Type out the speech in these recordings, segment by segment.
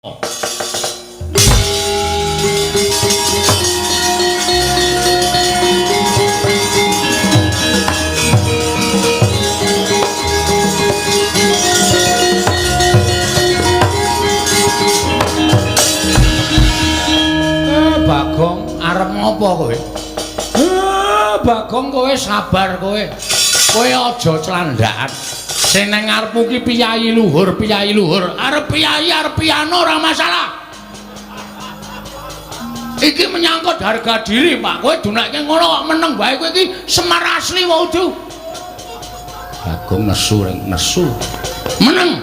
Eh, Bagong, arep ngopo kowe? Eh, Bagong kowe sabar kowe. Kowe aja clandhakan. Sing nang ngarepmu ki piyayi luhur, piyayi luhur. Arep piyayi, arep piyano ora masalah. Iki menyangkut harga diri, Pak. Kowe dunekke ngono kok meneng wae kowe iki Semar asli wae udu. Bagong nesu reng nesu. Meneng.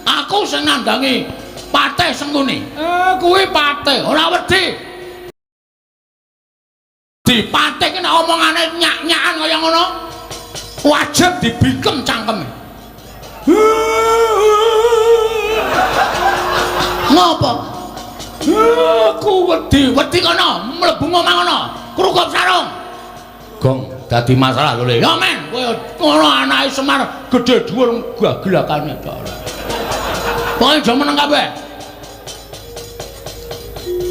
Aku sing nandangi Patih Sengkuni. Eh, kuwi Patih, ora wedi. Dipatih ki nek omongane nyak-nyakan kaya ngono, wajib dibikem cangkeme. Ngopo? Aku wedi, wedi kono, mlebu omah kono, krukup sarung. Gong, dadi masalah lho Le. Ya men, kowe ngono anake Semar gedhe dhuwur gaglakane tok. Pokoke aja meneng kabeh.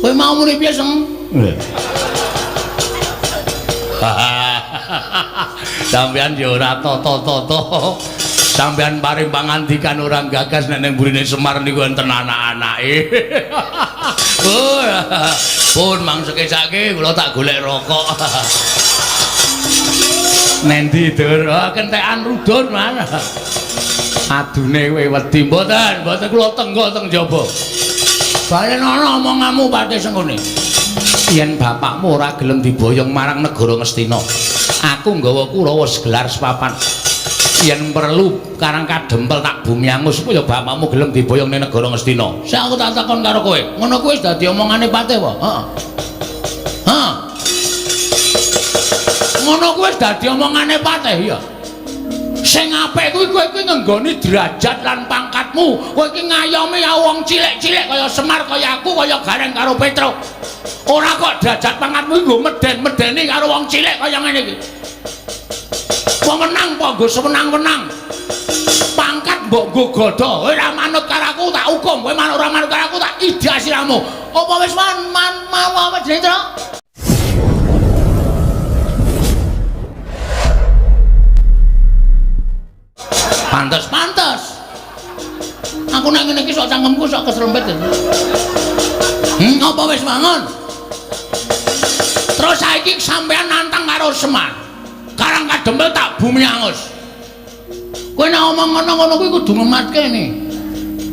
Kowe mau muni piye, Seng? Sampeyan ya ora tata-tata. Sampeyan paring pangandikan ora gagas nek ning burine Semar niku enten anak-anake. Oh, pun mang sekesake kula tak golek rokok. Nendi, Dur? Oh, kentekan rudun man. Adune kowe wedi mboten, mboten kula tenggo teng jaba. Balen ana omonganmu Patih Sengkuni. Yen bapakmu ora gelem diboyong marang negara Ngastina, aku nggawa Kurawa segelar sepapan. Yen perlu Karang Kadempel tak bumi angus supaya bapakmu gelem diboyong ning negara Ngastina. Sik aku tak takon karo kowe. Ngono kuwi wis dadi omongane Patih apa? Heeh. Heeh. Ngono kuwi wis dadi omongane Patih ya. Sing apik kuwi kowe kuwi ngenggoni derajat lan pangkatmu. Kowe iki ngayomi ya wong cilik-cilik kaya Semar, kaya aku, kaya Gareng karo Petruk. Ora kok derajat pangkatmu iki nggo meden-medeni karo wong cilik kaya ngene iki. Wewenang apa nggo sewenang-wenang. Pangkat mbok nggo godha. Kowe ora manut karo aku tak hukum, kowe manut ora manut karo aku tak idak siramu. Apa wis man man mau apa jenenge, Truk? Pantes, pantes. Aku nek ngene iki sok cangkemku sok keserempet. Apa wis bangun? Terus saiki sampean nantang karo Semar. Karang Kadempel tak bumi angus. Kowe nek omong ngono-ngono kuwi kudu ngematke ne.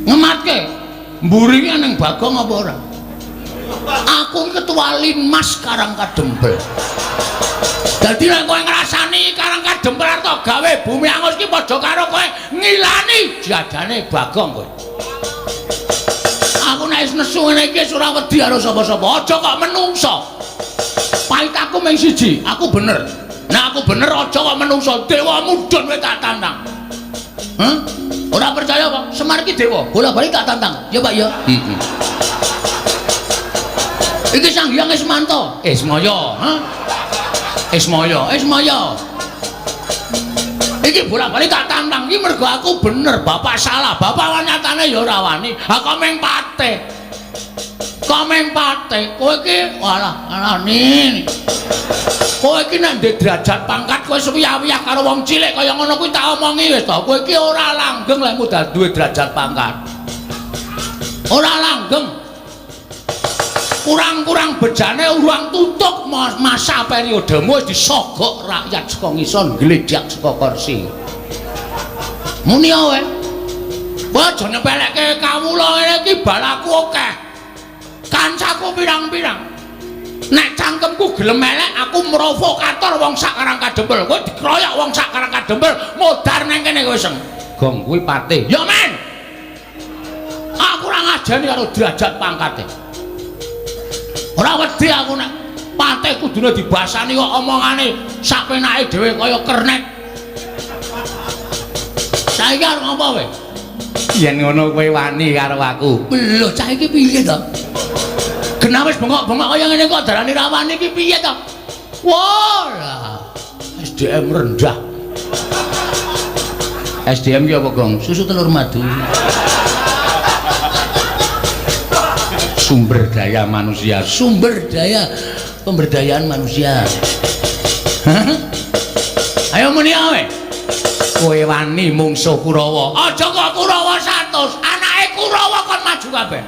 Ngematke. Mburi ning Bagong apa ora? Aku ketua Linmas Karang Kadempel. Dadi nek kowe ngrasani Karang Kadempel arep gawe bumi angus ki padha karo kowe ngilani jadane Bagong kowe. Aku nek wis nesu ngene iki wis ora wedi karo sapa-sapa. Aja kok menungso. Paitaku mung siji, aku bener. Nek aku bener aja kok menungso, dewa mudhun kowe tak tantang. Hah? Ora percaya apa? Semar iki dewa, bola-bali tak tantang. Ya Pak ya. Heeh. Iki Sang Hyang Ismanto. Ismaya, ha? Ismaya, Ismaya. Iki bola-bali tak tantang iki mergo aku bener, bapak salah. Bapak nyatane ya ora wani. Ha kok mung patih. Kok mung patih. Kowe iki walah, alani. Kowe iki nek ndek derajat pangkat kowe suwiyah-wiyah karo wong cilik kaya ngono kuwi tak omongi wis to. Kowe iki ora langgeng lek mudah duwe derajat pangkat. Ora langgeng. Kurang-kurang bejane urang tutuk masa periodemu wis disogok rakyat saka ngisor ngledhak saka kursi. Muni wae. Kowe aja nyepelekke kawula ngene iki balaku akeh. Kancaku pirang-pirang. Nek cangkemku gelem elek aku provokator wong sak Karang Kadempel. Kowe dikroyok wong sak Karang Kadempel modar nang kene kowe seng. Gong kuwi patih. Ya men. Aku ora ngajani karo derajat pangkate. Ora wedi aku nek patih kudune dibasani kok omongane sak penake dhewe kaya kernet. Saiki arep ngopo kowe? Yen ngono kowe wani karo aku. Lho, cah iki piye to? Genah wis bengok-bengok kaya ngene kok darani ra wani iki piye to? Wah, lah. SDM rendah. SDM ki apa, Gong? Susu telur madu. Sumber daya manusia, sumber daya pemberdayaan manusia. Hah? Ayo muni ae. Kowe wani mungsuh Kurawa. Aja kok Kurawa 100, anake Kurawa kon maju kabeh.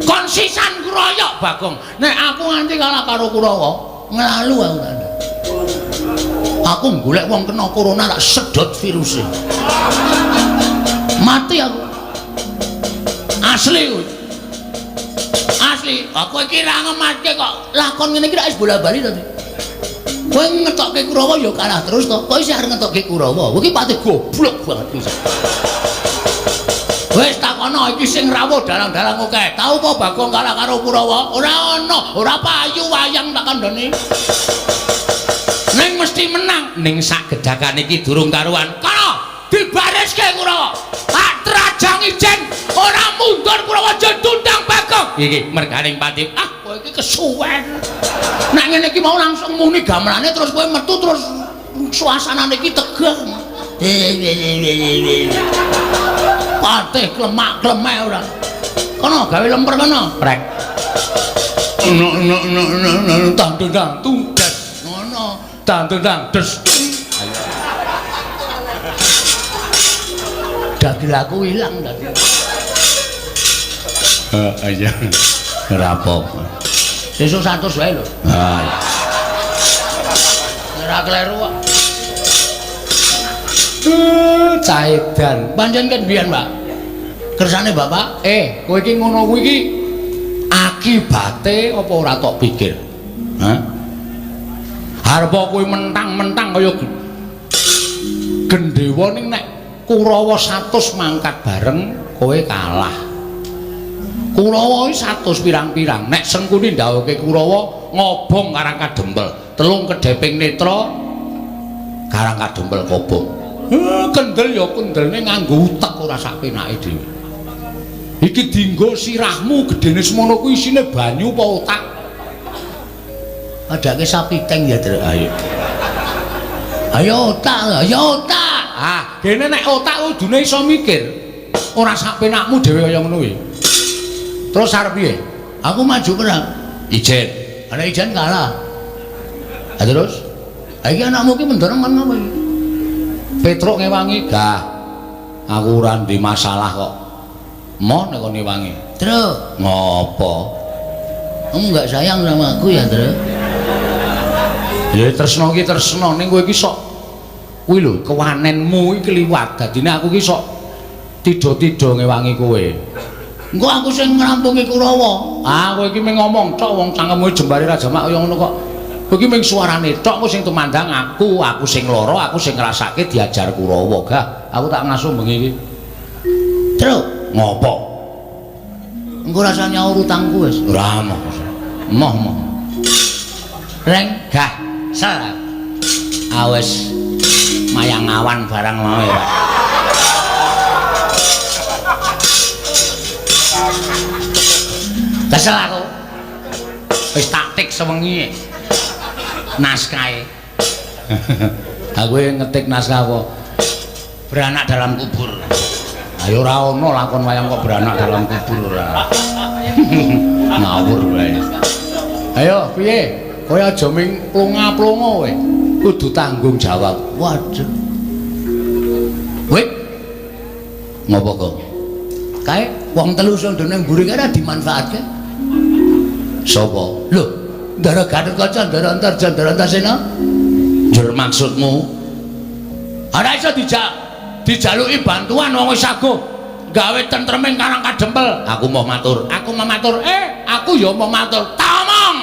Kon sisan kroyok Bagong. Nek aku nganti kalah karo Kurawa, nglalu aku kandha. Aku golek wong kena corona tak sedot virusnya. Mati aku. Asli kuwi. Asli, aku iki ra ngematke kok lakon ngene iki rak wis bola-bali to. Kowe ngetokke Kurawa ya kalah terus to. Kok isih arep ngetokke Kurawa? Kowe iki pati goblok banget wis. Wis takono iki sing rawuh dalang-dalang akeh. Tau apa Bagong kalah karo Kurawa? Ora ana, ora payu wayang tak kandhani. Ning mesti menang. Ning sak gedhakan iki durung karuan. Kono dibariske Kurawa. Tak trajang ijen ora mundur Kurawa jendundang Bagong. Iki merganing pati. Ah, kowe iki kesuwen. Nek ngene iki mau langsung muni gamelane terus kowe metu terus suasanane iki tegang. Patih klemak-klemek ora. Kono gawe lemper kono. Prek. No no no no no tang tang tung des. Ngono. Tang tang des. Dagil aku ilang tadi. Heeh iya. Ora apa-apa. Sesuk 100 wae lho. Ha. Ora kleru kok. Caedan. Pancen ket biyen, Pak. Kersane Bapak, kowe iki ngono kuwi iki akibate apa ora tok pikir? Hah? Arep kowe mentang-mentang kaya gendhewa ning nek Kurawa 100 mangkat bareng kowe kalah. Kurawa iki 100 pirang-pirang. Nek Sengkuni ndhawuhke Kurawa ngobong Karang Kadempel, telung kedheping netra Karang Kadempel kobong. Kendel ya kendelne nganggo utek ora sak penake dhewe. Iki dienggo sirahmu gedene semono kuwi isine banyu apa otak? Padake sapi teng ya, Truk. Ayo. Ayo otak, ayo otak. Ah, dene nek otak kudune iso mikir. Ora sak penakmu dhewe kaya ngono kuwi. Terus arep piye? Aku maju perang. Ijen. Ana ijen kalah. Ha terus? Ha iki anakmu ki mendorong kon ngopo iki? Petruk ngewangi, gah. Aku ora ndek masalah kok. Moh nek kon ngewangi. Truk, ngopo? Kamu enggak sayang sama aku ya, Truk? Ya tresno iki tresno ning kowe iki sok kuwi lho kewanenmu iki kliwat. Dadine aku iki sok tidha-tidha ngewangi kowe. Engko aku sing ngrampungi Kurawa. Ah, kowe iki mung ngomong tok wong cangkemmu jembare ra jamak kaya ngono kok. Kowe iki mung suarane tok engko sing tumandang aku, aku sing lara, aku sing ngrasake diajar Kurawa. Gah, aku tak ngasuh bengi iki. Truk, ngopo? Engko rasa nyaur utangku wis. Ora moh. Moh moh. Reng, gah, sel. Awes mayang awan barang mau ya, Pak. Kesel aku. Wis taktik sewengi. Naskahe. Aku ngetik naskah apa? Beranak dalam kubur. Ayo ora ono lakon wayang kok beranak dalam kubur ora. Ngawur wae. Ayo piye? Kowe aja ming plonga-plonga kowe. Kudu tanggung jawab. Waduh. Wit. Ngopo kok? Kae wong telu sondone mburi kae ora dimanfaatke. Sapa? Lho, Ndara Gatotkaca, Ndara Antarja, Ndara Antasena. Njur maksudmu? Ora iso dijaluki bantuan wong wis saguh gawe tentreming Karang Kadempel. Aku mau matur, aku mau matur. Aku ya mau matur. Tak omong.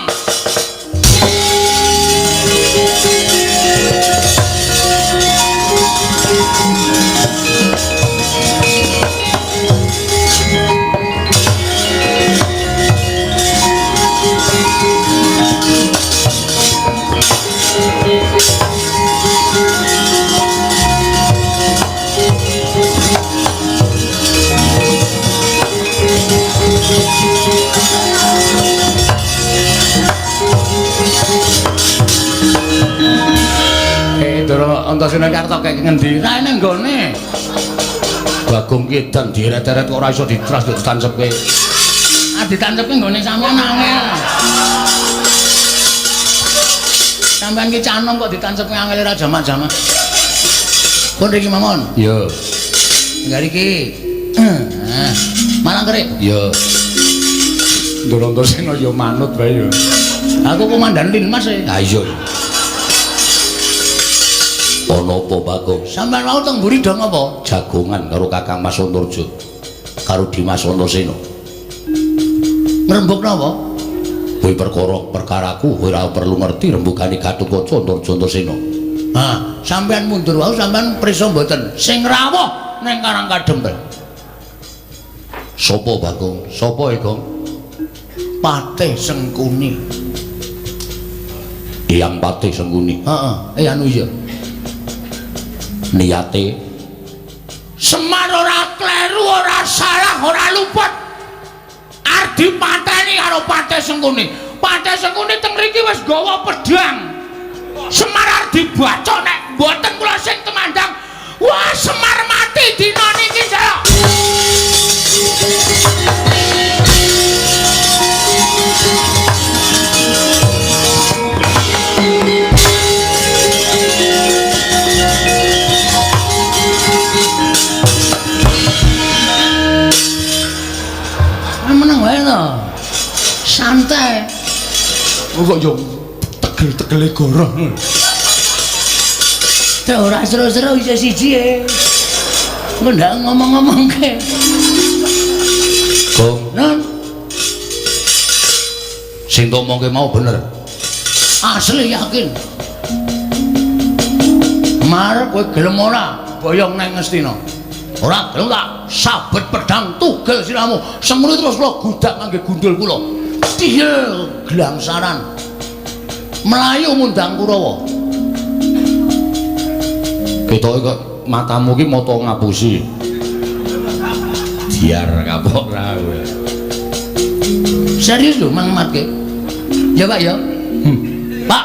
Ndara Antasena iki arep kek ngendi? Ra ene nggone. Bagong ki edan dieret-eret kok ora iso ditras kok ditancepke. Ah ditancepke nggone sampean angel. Sampean ki canom kok ditancepke angel ora jamak-jamak. Pun riki mawon. Iya. Enggak iki. Nah, malang kerik. Iya. Ndara-Antasena ya manut wae ya. Aku komandan Linmas e. Ha iya. Ana apa, Bagong? Sampeyan wau teng mburi do ngapa? Jagongan karo Kakang Mas Antarja. Karo Dimas Antasena. Ngrembug napa? Kuwi perkara perkaraku kowe ora perlu ngerti rembugane Gatotkaca Antarja Antasena. Ha, sampeyan mundur wau sampeyan prisa mboten? Sing rawuh ning Karang Kadempel. Sopo, Bagong? Sopo e, Gong? Patih Sengkuni. Eyang Patih Sengkuni. Heeh, anu iya. Niate Semar ora kleru, ora salah, ora luput. Arep dipateni karo Patih Sengkuni. Patih Sengkuni teng mriki wis gawa pedhang. Semar arep dibacok nek mboten kula sing temandang. Wah, Semar mati dina niki saya. Meneng wae to. Santai. Kok yo tegel-tegele goroh. Teh ora seru-seru isih siji e. Engko ndak ngomong-ngomongke. Gong, Non, sing ngomongke mau bener. Asli yakin. Mar kowe gelem ora boyong nang Ngastina? Ora gelem tak sabet pedang tugel siramu. Semono terus kula gudak ngangge gundul kula. Tihel glangsaran. Melayu ngundang Kurawa. Ketoke kok matamu ki mata ngapusi. Biar kapok ra kowe. Serius lho Mang Matke. Ya Pak ya. Pak.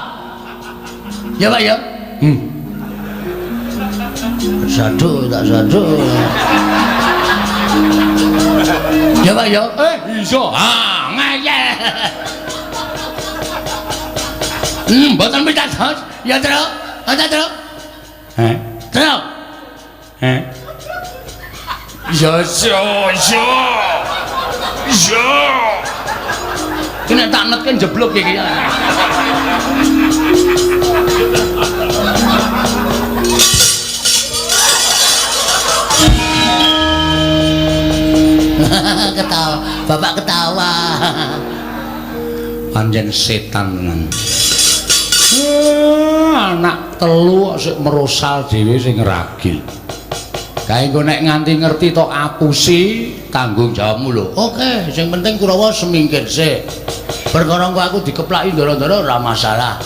Ya Pak ya. Sadu tak sadu. Ya Pak ya. Iso. Ah, ngeyel. Mboten pitados. Ya, Tru. Ana, Tru. Heh. Tru. Heh. Ya, iso, iso. Iso. Iki nek tak netke jeblok iki. Ketawa, bapak ketawa. Pancen setan tenan. Anak telu kok sik merosal dhewe sing ragil. Kae engko nek nganti ngerti tok apusi tanggung jawabmu lho. Oke, sing penting Kurawa semingkir sik. Perkara engko aku dikeplaki ndara-ndara ora masalah.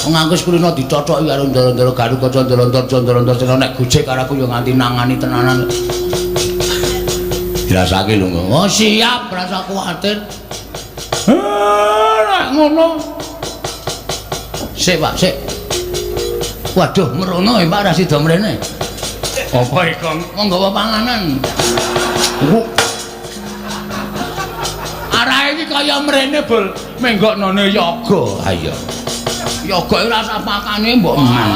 Wong aku wis kulino dicochoki karo ndara-ndara Garukaca ndara-ndara nek gojek karo aku ya nganti nangani tenanan. Dirasake lho engko. Oh siap, rasa kuwatir. Nek ngono. Sik, Pak, sik. Waduh, merono ya Pak ra sida mrene. Apa iki, Kong? Wong nggawa panganan. Arahe iki kaya mrene, Bul. Menggoknone yoga. Ha iya. Yoga ora usah pakane mbok eman.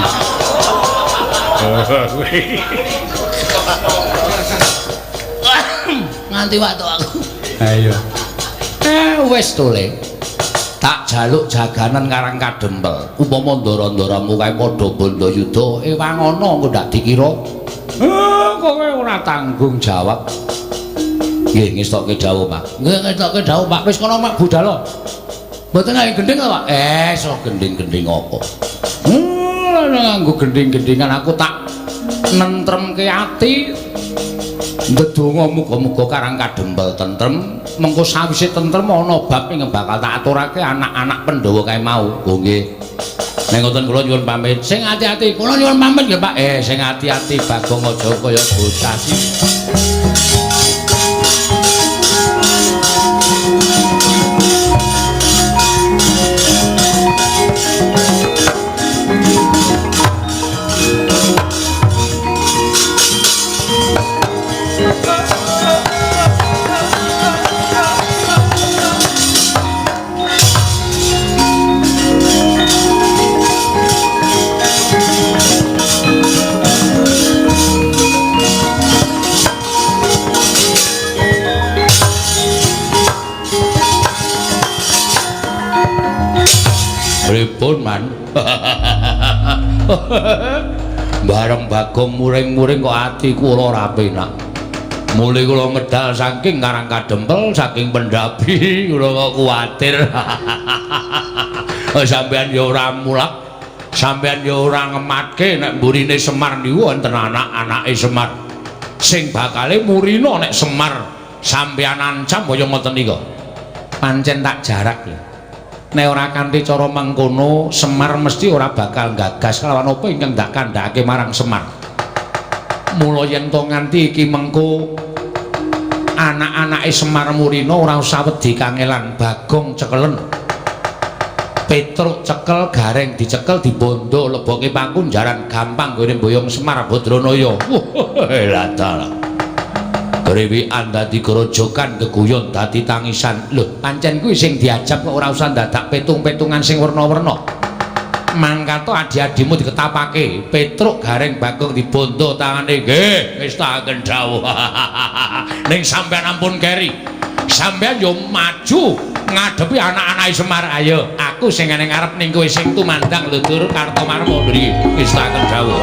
Nganti waktu aku. Ha iya. Wis to, Le. Tak jaluk jaganan Karang Kadempel. Upama ndara-ndaramu kae padha bandayuda, ewang ana engko ndak dikira. Kowe ora tanggung jawab. Nggih, ngestokke dawuh, Pak. Nggih, ngestokke dawuh, Pak. Wis kono mak budal. Mboten ae gendhing to, Pak? So gendhing-gendhing apa? Nganggo gendhing-gendhingan aku tak nentremke ati. Ndedonga muga-muga Karang Kadempel tentrem, mengko sawise tentrem ana bab ing bakal tak aturake anak-anak Pandhawa kae mau. Oh nggih. Nek ngoten kula nyuwun pamit. Sing ati-ati, kula nyuwun pamit nggih, Pak. Sing ati-ati Bagong aja kaya bocah sih. Pripun, Man? Bareng Bagong muring-muring kok ati kula ora penak. Mule kula medal saking Karang Kadempel, saking Pendapi, kula kok kuwatir. Sampeyan ya ora mulak, sampeyan ya ora ngematke nek mburine Semar niku wonten anak-anake Semar. Sing bakale murina nek Semar sampeyan ancam kaya ngoten nika. Pancen tak jarak lho. Nek ora kanthi cara mengkono, Semar mesti ora bakal gagas kelawan apa ingkang dak kandhake marang Semar. Mula yen to nganti iki mengko anak-anake Semar murina ora usah wedi kangelan. Bagong cekelen. Petruk cekel, Gareng dicekel, dibondo leboke pakunjaran gampang gone mboyong Semar Badranaya. Wah, lah dalah. Grewikan dadi grojokan, geguyon dadi tangisan. Lho, pancen kuwi sing diajab kok ora usah dadak petung-petungan sing werna-werna. Mangkato adi-adimu diketapake. Petruk, Gareng, Bagong dibondo tangane. Nggih, wis tak dawuh. Ning sampeyan ampun keri. Sampeyan yo maju ngadepi anak-anake Semar. Ayo, aku sing ning ngarep ning kowe sing tumandang lho, Dur Kartomarma mriki. Wis tak dawuh.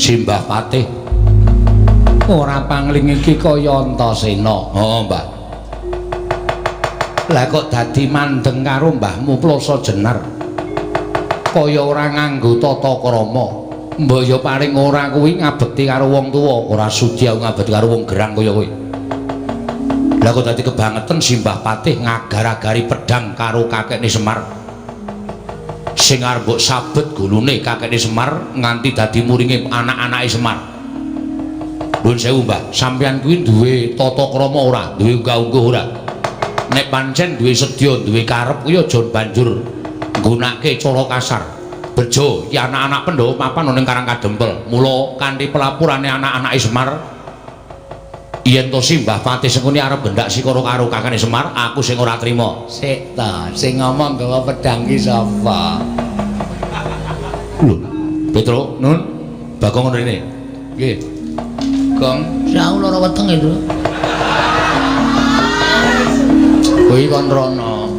Simbah Patih ora pangling iki kaya Antasena. Heeh, Mbah. Lah kok dadi mandeng karo mbahmu Plasa Jenar. Kaya ora nganggo tata krama. Mbah ya paling ora kuwi ngabekti karo wong tuwa, ora sudi aku ngabekti karo wong gerang kaya kowe. Lah kok dadi kebangetan Simbah Patih ngagar-agari pedhang karo kakekne Semar. Sing arep mbok sabet gulune kakekne Semar nganti dadi muringe anak-anake Semar. Nuwun sewu, Mbah, sampeyan kuwi duwe tata krama ora? Duwe unggah-ungguh ora? Nek pancen duwe sedya, duwe karep kuwi aja banjur nggunakake cara kasar. Bejo iki anak-anak Pandhawa papan ana ning Karang Kadempel. Mula kanthi pelapurane anak-anake Semar, yen to Simbah Patih Sengkuni arep gendak sikara karo kakane Semar, aku sing ora trima. Sik ta, sing ngomong gawa pedhang ki sapa? Lho, Petro, Nun, Bagong ngono rene. Nggih. Gong, aku lara wetenge, Nduk. Kowe kon rono.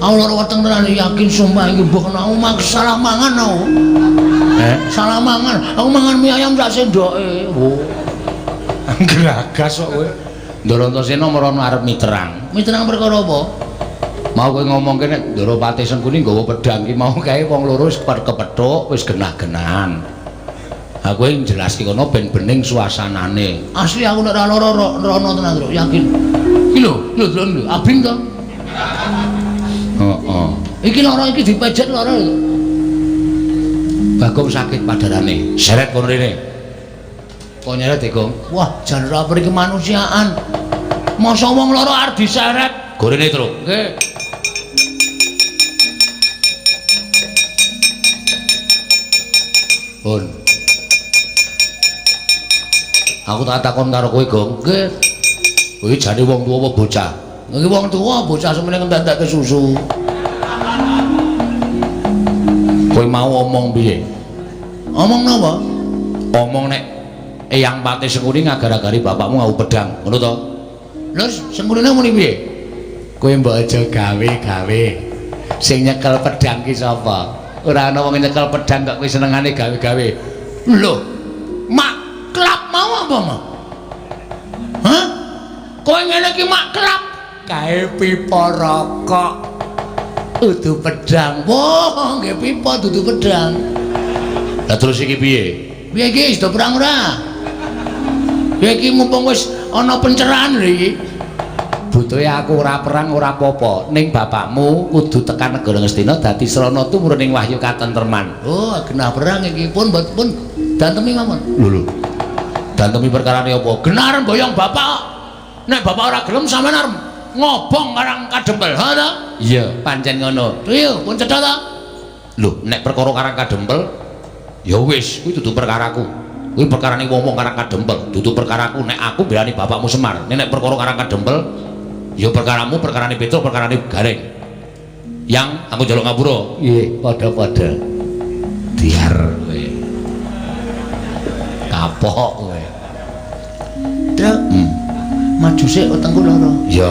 Aku lara weteng tenan yakin sumpah iki mbok aku salah mangan aku. Salah mangan. Aku mangan mie ayam sak sendoke. Oh. Gragas kok kowe. Ndara Antasena merono arep miterang. Miterang perkara apa? Mau kowe ngomongke nek Ndara Patih Sengkuni nggawa pedhang ki mau kae wong loro wis kepethuk, wis genah-genahan. Aku jelaske kono ben bening suasanane. Asli aku nek ora lara rono tenan, Nduk, yakin. Iki lho, lho delok lho, abing to. Heeh. Iki lara iki dipejet lara lho. Bagong sakit padarane. Seret kono rene. Kok nyeret e, Gong? Wah, jan ora peri kemanusiaan. Masa wong lara arep diseret? Gorene, Truk. Nggih. Pun. Aku tak takon karo kowe, Gong. Nggih. Kowe jane wong tuwa apa bocah? Nggih wong tuwa, bocah semene ngentek-entekke susu. Kowe mau omong piye? Omong napa? Omong nek Eyang Patih Sengkuni ngagar-agari bapakmu ngau pedhang, ngono to? Lho, Sengkunine muni piye? Kowe mbok aja gawe-gawe. Sing nyekel pedhang ki sapa? Ora ana wong nyekel pedhang kok kowe senengane gawe-gawe. Lho, apa mau? Hah? Kowe ngene iki mak kelap gawe pipa rokok. Udu pedang. Wah, nggih pipa dudu pedang. Lah terus iki piye? Piye iki wis do perang ora? Ya iki mumpung wis ana pencerahan lho iki. Butuhe aku ora perang ora apa-apa, ning bapakmu kudu tekan negara Ngastina dadi srana tumurun ing wahyu katentreman. Oh, genah perang iki pun pun dantemi mawon. Lho lho. Dantemi perkarane apa? Genah arep mboyong bapak. Nek bapak ora gelem sampean arep ngobong Karang Kadempel. Ha ta? Iya, pancen ngono. Iya, pun cetha ta? Lho, nek perkara Karang Kadempel ya wis, kuwi dudu perkaraku. Kuwi perkarane wong-wong Karang Kadempel, dudu perkaraku nek aku belani bapakmu Semar. Nek perkara Karang Kadempel ya perkaramu, perkarane Petruk, perkarane Gareng. Yang aku njaluk ngapura. Nggih, padha-padha. Biar kowe. Kapok kowe. Truk. Maju sik wetengku lara. Ya.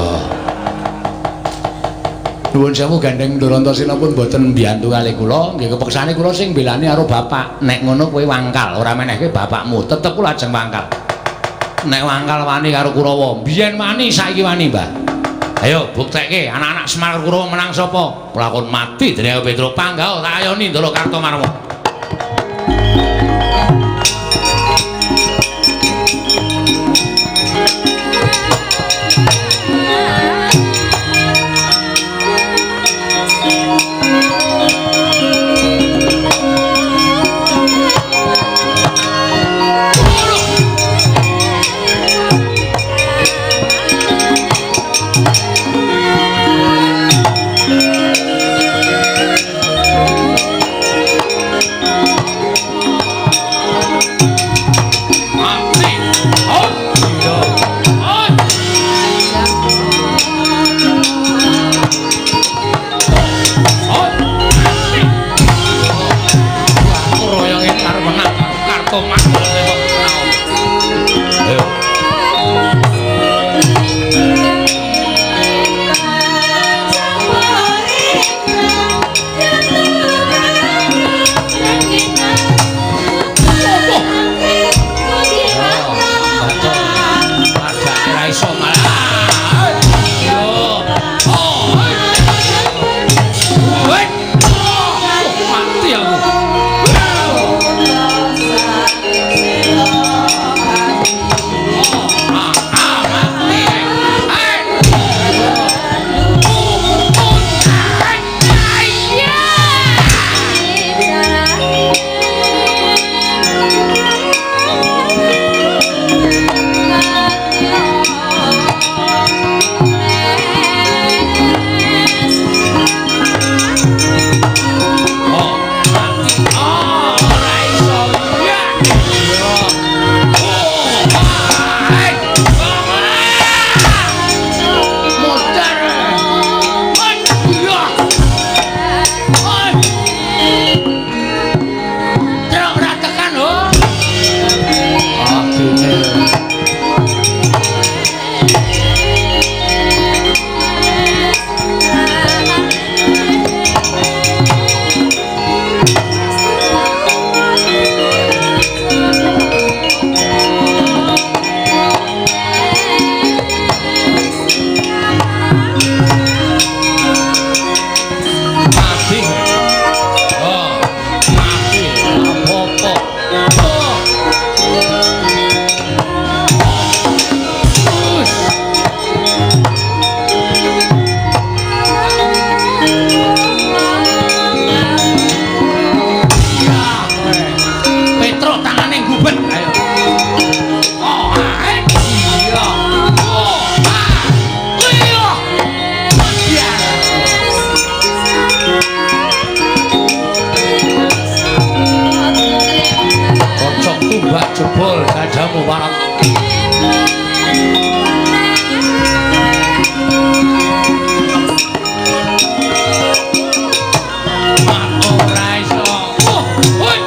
Nuwun sewu gandeng Ndorantosena pun mboten mbiyantu kalih kula, nggih kepeksane kula sing mbelani karo bapak. Nek ngono kowe wangkal, ora menehke bapakmu, tetep kula ajeng wangkal. Nek wangkal wani karo Kurawa, biyen wani saiki wani, Mbah. Ayo buktekke anak-anak Semar Kurawa menang sapa? Lakon mati dening Petruk panggah tak ayoni Ndara Kartomarma. Jebol dadamu warat. Ora iso. Oh, hoi.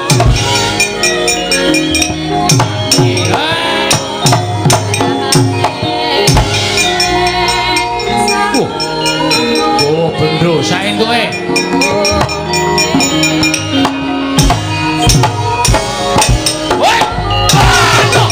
Oh, bendo saentuke. Woi. Aduh.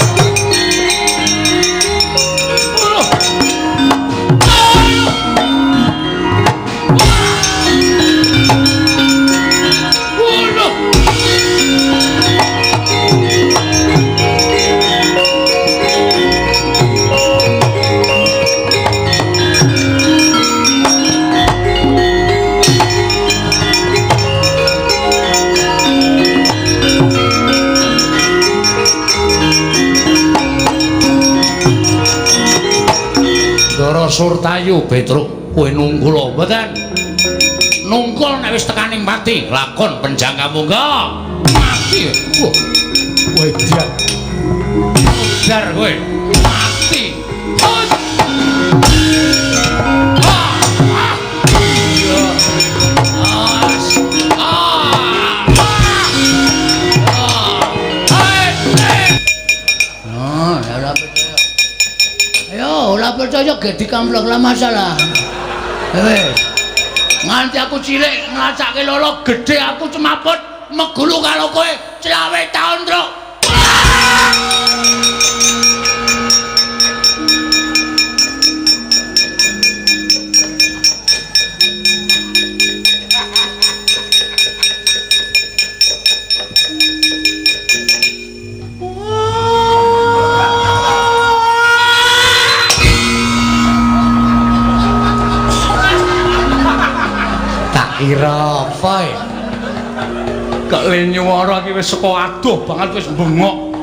Surtayu Petruk kowe nungkul mboten? Nungkul nek wis tekaning pati, lakon penjangka monggo. Mati. Wah. Kowe dian. Dar kowe. Mati. Ayo, ora percaya ge dikampleng lah masalah. Wis. Nganti aku cilik nglacake lolo gedhe aku cemaput megulu karo kowe 25 taun, Truk. Kira apa ya? Kok le nyuwara iki wis saka adoh banget wis bengok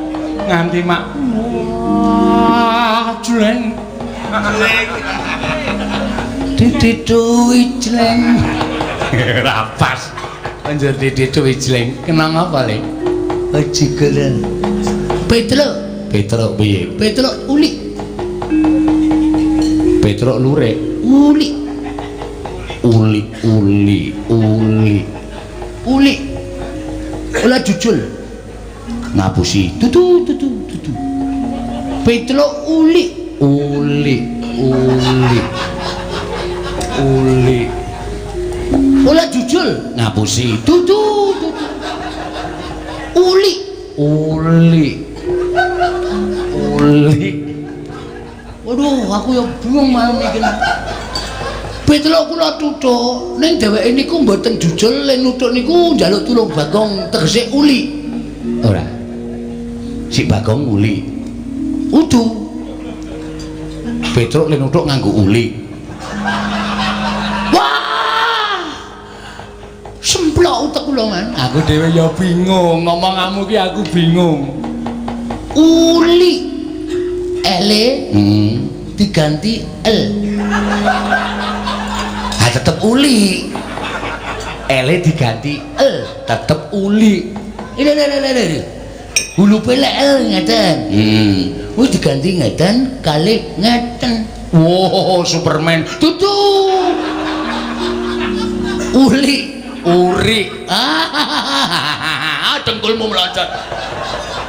nganti mak. Wah, jleng. Jleng. Didituwi jleng. Ora pas. Anjir didituwi jleng. Kenang apa le? Jigelen. Petruk. Petruk piye? Petruk ulik. Petruk lurik. Ulik. Uli uli uli uli ora jujul ngapusi tutu tutu tutu Petruk uli uli uli uli ora jujul ngapusi tutu tutu uli uli uli. Waduh, aku ya bingung malam iki. Petruk kula tutuk ning dheweke niku mboten jujul le nutuk niku njaluk tulung Bagong tegese uli. Ora. Si Bagong uli. Udu. Petruk le nutuk nganggo uli. Wah! Semplok utek kula, Man. Aku dhewe ya bingung, ngomonganmu ki aku bingung. Uli. Ele diganti L. Ha tetep uli. Ele diganti L, tetep uli. Ini ini. Hulupe lek L ngeten. Kuwi diganti ngeten kalih ngeten. Wow, Superman. Tutu. Uli, uri. Ah, dengkulmu meloncat.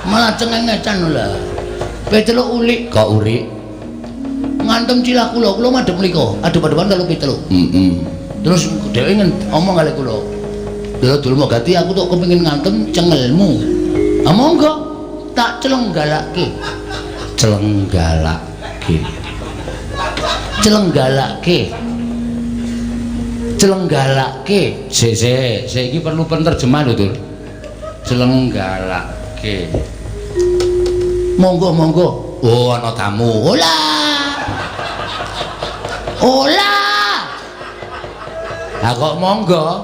Malah cengengetan lho. Petruk uli kok uri? Ngantem cilah kula, kula madhep mriku, adep-adepan karo Petruk. Terus dheweke ngomong kali kula. Lha dulmu gati aku tok kepengin ngantem cengelmu. Ha monggo tak celenggalake. Celenggalake. Celenggalake. Celenggalake. Sik sik, sik iki perlu penerjemah lho, Dur. Celenggalake. Monggo monggo. Oh, ana tamu. Ola. Ola. Lah kok monggo?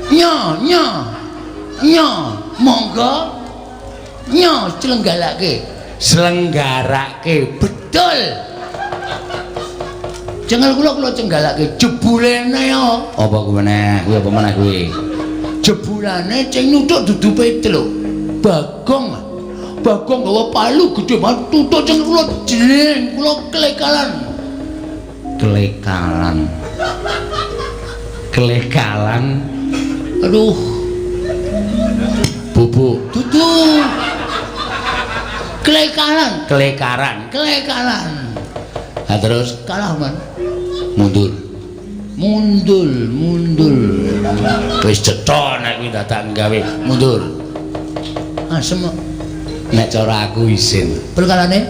Nyo nyo. Nyo, monggo. Nyo celenggalake. Selenggarake. Betul. Cengel kula kula cenggalake jebulene yo. Apa kuwi meneh? Kuwi apa meneh kuwi? Jebulane sing nuthuk dudu Petruk. Bagong. Bagong gawa palu gedhe banget tutuk cengel kula jleng kula klekalan. Klekalan. Klekalan. Aduh. Bubuk. Dudu. Klekalan, klekaran, klekalan. Ha terus kalah, Man. Mundur. Mundur, mundur. Wis cetha nek kuwi dadak gawe mundur. Asem. Nek cara aku isin. Perkarane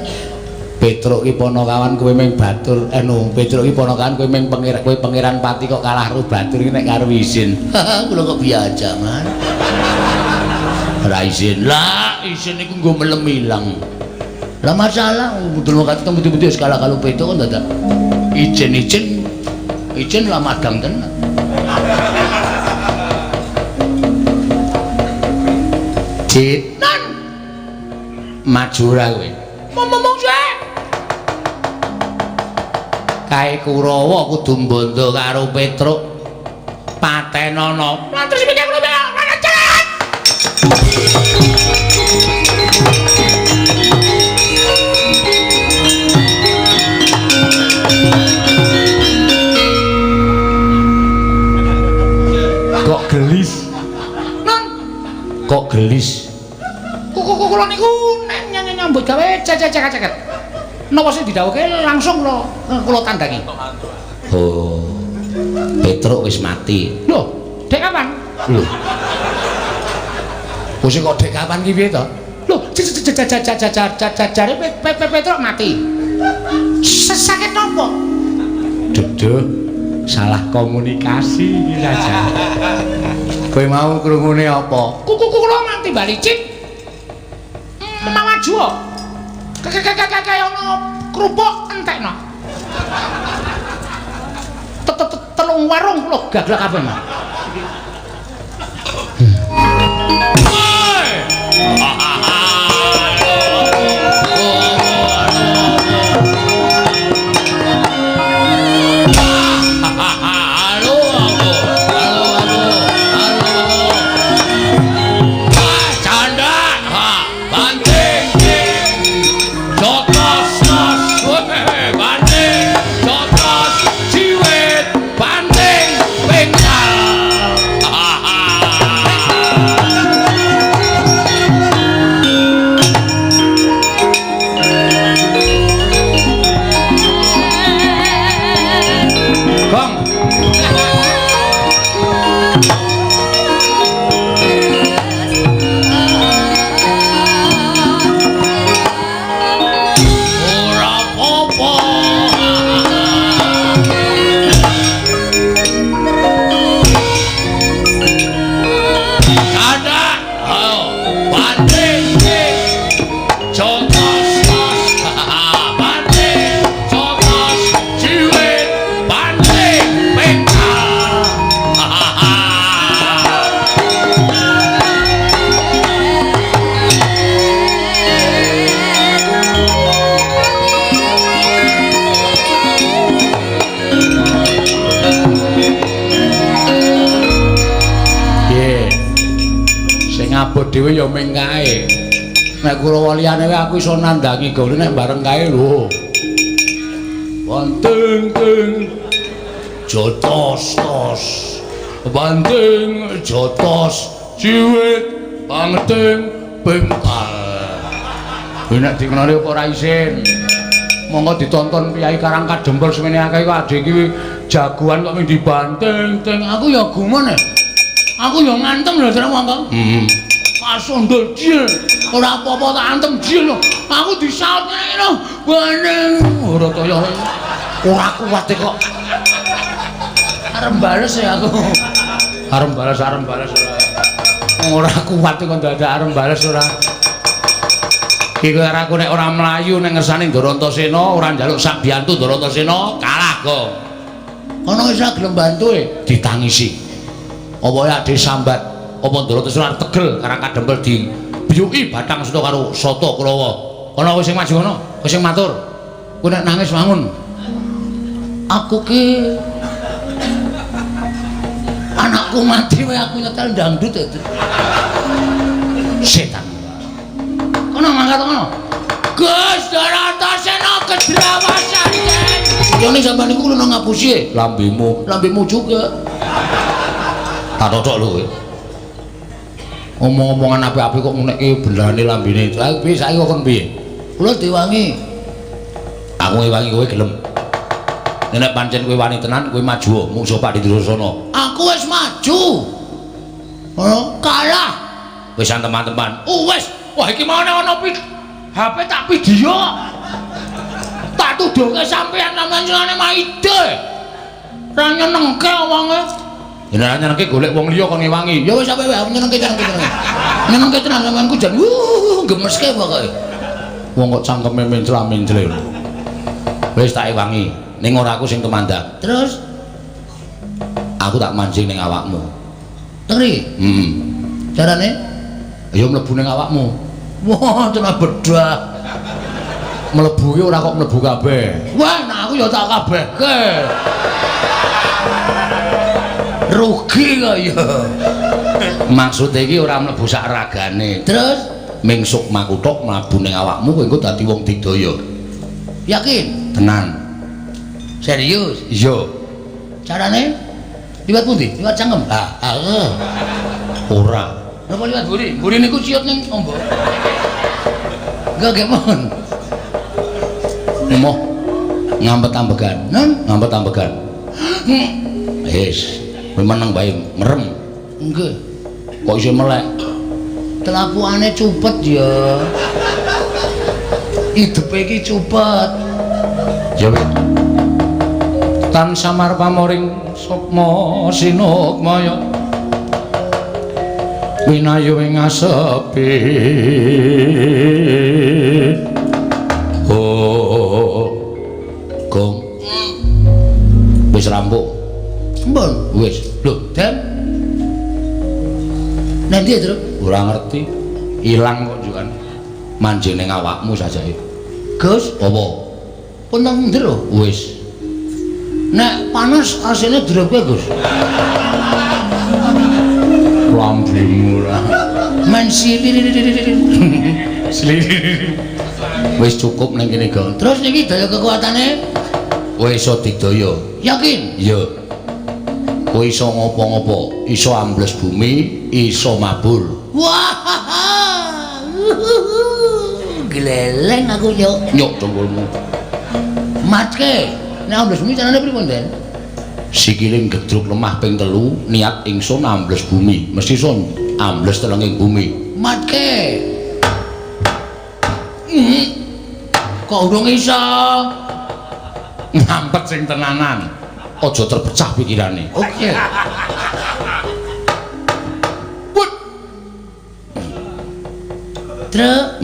Petruk ki ponokawan kowe ming batur, anu Petruk ki ponokawan kowe ming pangeran, kowe pangeran pati kok kalah karo batur iki nek karo isin. Kula kok biasa, Man. Ora isin. Lah, isin iku nggo melem ilang. Lah masalah mudul kate putih-putih wis kalah karo Petruk kok dadak ijen-ijen. Ijen lah madang tenan. Cinan. Maju ra kowe. Ngomong sik. Kae Kurawa kudu mbondo karo Petruk. Patenono. Lah terus piye kula jalan. Kok gelis? Non. Kok gelis? Kula niku nek nyambut gawe cecek-ceket. Napa sing didhawuhke langsung kula tandangi. Oh. Petruk wis mati. Lho, dek kapan? Lho. Wis kok dek kapan ki piye to? Lho, jare Petruk mati. Sakit napa? Duduh, salah komunikasi iki saja. Kowe mau krungune apa? Kuku kula mati bali cik. Mawaju kok. Kaya ana kerupuk entekno. Telung warung kula gaglak kabeh. Dhewe ya ming kae. Nek Kurawa liyane wae aku iso nandangi gone nek bareng kae lho. Banting ting jotos tos. Banting jotos ciwit banting bengkal. Kowe nek dikenali apa ora isin. Monggo ditonton Kyai Karang Kadempel semene akeh kok adhe iki jagoan kok ming dibanting ting. Aku ya gumun. Aku ya ngantem lho terus monggo. Heeh. Pasundul jil, ora apa-apa tak antem jil lho. Aku disaut ngene lho. Baneng ora kaya ora kuat kok. Arep bales ya aku. Arep bales ora. Ora kuat kok dadak arep bales ora. Iki karo aku nek ora mlayu ning ngersane Ndarantasena, ora njaluk sak biyantu Ndarantasena, kalah kok. Kono wis gelem bantu e ditangisi. Apa ya ade sambat apa Ndarantasena tegel Karang Kadempel di biyuki batang seta karo sata Kurawa. Kono wis sing maju kono, wis sing matur. Kowe nek nangis wangun. Aku ki anakku mati wae aku nyetel dangdut. Setan. Kono mangkat kono. Gus Ndarantasena kedrawasan. Yo ning sampean niku lho ngapusi lambemu, lambemu juga. Tak cocok lho kowe. Omong-omongan apik-apik kok ngunekke belane lambene. Lah piye saiki kok kon piye? Kula diwangi. Aku ngewangi kowe gelem. Nek pancen kowe wani tenan kowe maju mungsuh Pak Durasana. Aku wis maju. Oh, kalah. Wis teman-teman. Oh wis. Wah iki mau ana HP tak video. Tak tuduhke sampean sampeyan maide. Ra nyenengke wonge. Yen nyenengke golek wong liya kon ngewangi. Ya wis sampe wae aku nyenengke tenan. Nyenengke tenan sampeanku jan gemeske pokoke. Wong kok cangkeme mencla-mencle. Wis tak ewangi, ning ora aku sing tumandang. Terus aku tak mancing ning awakmu. Teri? Heeh. Carane? Ya mlebu ning awakmu. Wah, tenan bedah. Mlebu ki ora kok mlebu kabeh. Wah, nek aku aku ya tak kabehke. Rugi kok ya. Maksude iki ora mlebu sak ragane. Terus ming sukmaku tok mlebu ning awakmu kowe engko dadi wong digdaya. Yakin? Tenan. Serius? Iya. Carane liwat pundi? Liwat cangkem. Ah, ora. Napa liwat mburi? Mburi niku ciut ning ombo. Enggak nggih mohon. Moh ngampet ambegan. Nun? Ngampet ambegan. Wis, kowe meneng wae merem. Nggih. Kok isih melek? Telapukane cupet ya. Idepe iki cupet. Ya wis. Tan samar pamoring sukma sinukmaya. Winayu ing asepi. Oh. Gong. Wis rampung. Mbon. Wis. Lho, Den. Nanti ya, Truk? Ora ngerti. Ilang kok jukan. Manjing ning awakmu sajake. Gus, apa? Pun nang ndero? Wis. Nek panas asine drope, Gus. Lambimu ora. Men sili. Wis cukup ning kene, Gong. Terus niki daya kekuatane? Kowe iso digdaya. Yakin? Iya. Kowe iso ngopo-ngopo, iso ambles bumi, iso mabur. Wah. Gleleng aku yo. Nyok dengkulmu. Matke. Nek ambles bumi carane pripun, Den? Sikile gedruk lemah ping 3, niat ingsun ambles bumi. Mesti iso ambles telenging bumi. Matke. Kok urung iso? Ngampet sing tenanan. Aja terpecah pikirane. Oke. Put. Truk.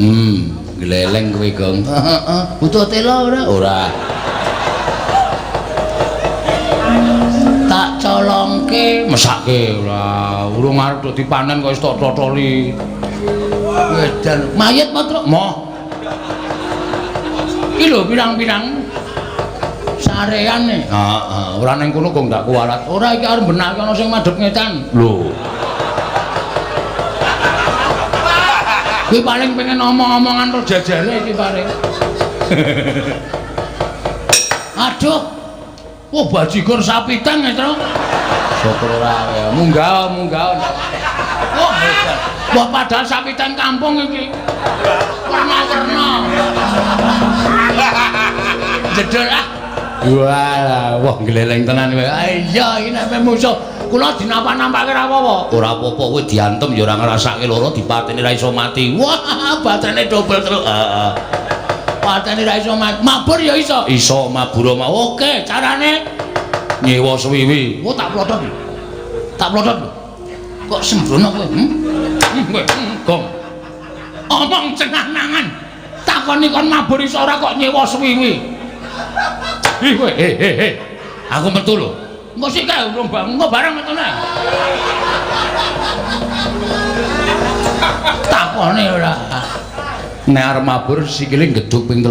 Gleleng kowe, Gong. Heeh. Butuh tela ora? Ora. Tak colongke, mesake ora. Urung arep do dipanen kok wis tok totoli. Wedan. Mayit apa, Truk? Moh. Iki lho pirang-pirang sarean e. Heeh, ora ning kono kok ndak kuwalat. Ora iki arep benake ana sing madhep ngetan. Lho. Kuwi paling pengen omong-omongan ro jajale iki paling. Aduh. Wah, bajigur sapi teng e, Truk. Syukur ora ya. Munggah, munggah. Wah, hebat. Wah, padahal sapi teng kampung iki. Warna-warna. Jedul ah. Walah, wah gleleng tenan kowe. Iya, iki nek musuh kula dinapak-nampake ra apa-apa. Ora apa-apa kowe diantem ya ora ngrasake lara, dipateni ra iso mati. Wah, batene dobel terus. Heeh. Pateni ra iso mati. Mabur ya iso. Iso mabur mau. Oke, carane nyewa suwiwi. Wah, tak plotot. Tak plotot lho. Kok sembrono kowe? Kowe, Gong. Omong cenah-nangan. Takoni kon mabur iso ora kok nyewa suwiwi. Ih kowe, he. Aku metu lho. Engko sik kae urung engko bareng metune. Takone ora. Nek arep mabur sikile gedhuk ping 3.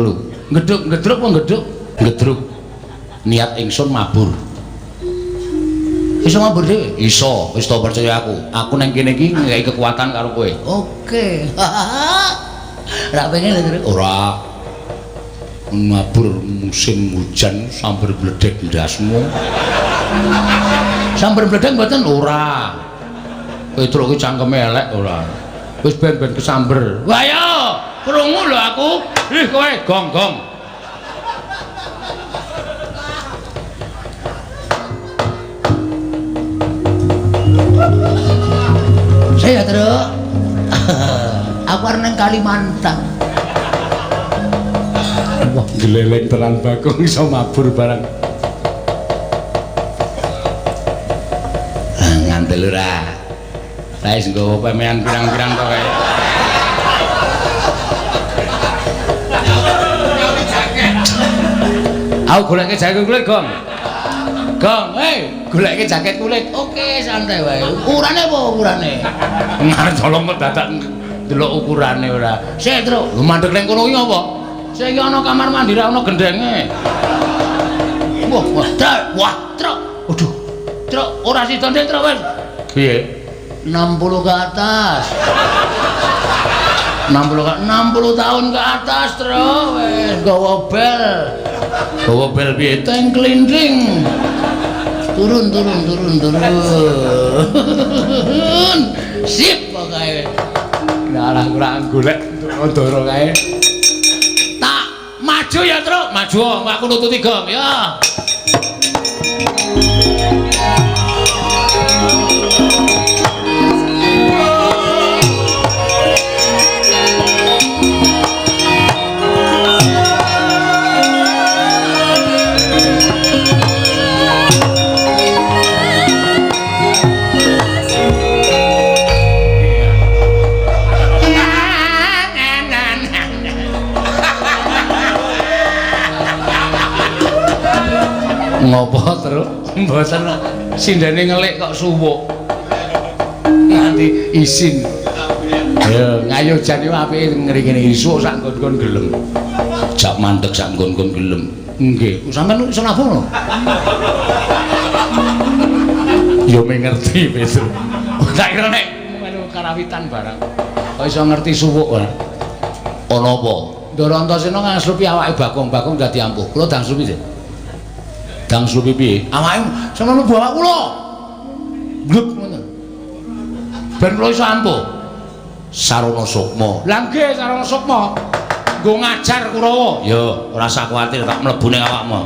Gedhuk, gedruk apa gedhuk? Gedruk. Niat ingsun mabur. Iso mabur dhewe? Iso, wis to percaya aku. Aku nang kene iki nggawe kekuatan karo kowe. Oke. Ora pengen lho, Truk. Ora. Mabur musim hujan sambar bledek ndasmu. Sambar bledek mboten? Ora. Petruk ki cangkeme elek ora. Wis ben-ben kesamber. Wah yo, krungu lho aku. Ih kowe gong-gong. Saya Truk. Aku arep nang Kalimantan. Wah, gleleng tenan Bagong iso mabur barang. Ah, ngandel ora. Wis nggawa pemean pirang-pirang to kae. Aku goleke jaket kulit, Gong. Gong, hei, goleke jaket kulit. Oke, santai wae. Ukurane apa ukurane? Ngarep colong kok dadak delok ukurane ora. Sik, Truk. Lho mandek ning kono kuwi apa? Sik iki ana kamar mandi ra ana gendenge. Wah, wah, truk. Wah, truk. Waduh. Truk ora sida ndek truk wis. Piye? 60 ke atas. 60 tahun ke atas, truk. Wis gawa bel. Gawa bel piye? Teng klinting. Turun, turun, turun, turun. Sip pokoke. Nah, kurang golek ndoro kae. Tak maju ya, Truk. Maju, aku nututi gong ya. Ngopo, Truk? Mboten sindene ngelik kok suwuk. Nganti isin. Ya, ngayo jane apike ngene isuk sak nggon-nggon gelem. Jak mandeg sak nggon-nggon gelem. Nggih, sampean iso nabuh lho. Ya me ngerti, Petro. Tak kira nek melu karawitan barang. Kok iso ngerti suwuk ora? Ana apa? Ndara Antasena ngangslupi awake Bagong, Bagong dadi ampuh. Kula dangslupi sih. Dangslupi piye? Awake sampeyan mlebu awak kula. Gluk ngono. Ben kula iso ampuh. Sarana sukma. Lah nggih sarana sukma. Nggo ngajar Kurawa. Ya, ora usah kuwatir tak mlebu ning awakmu.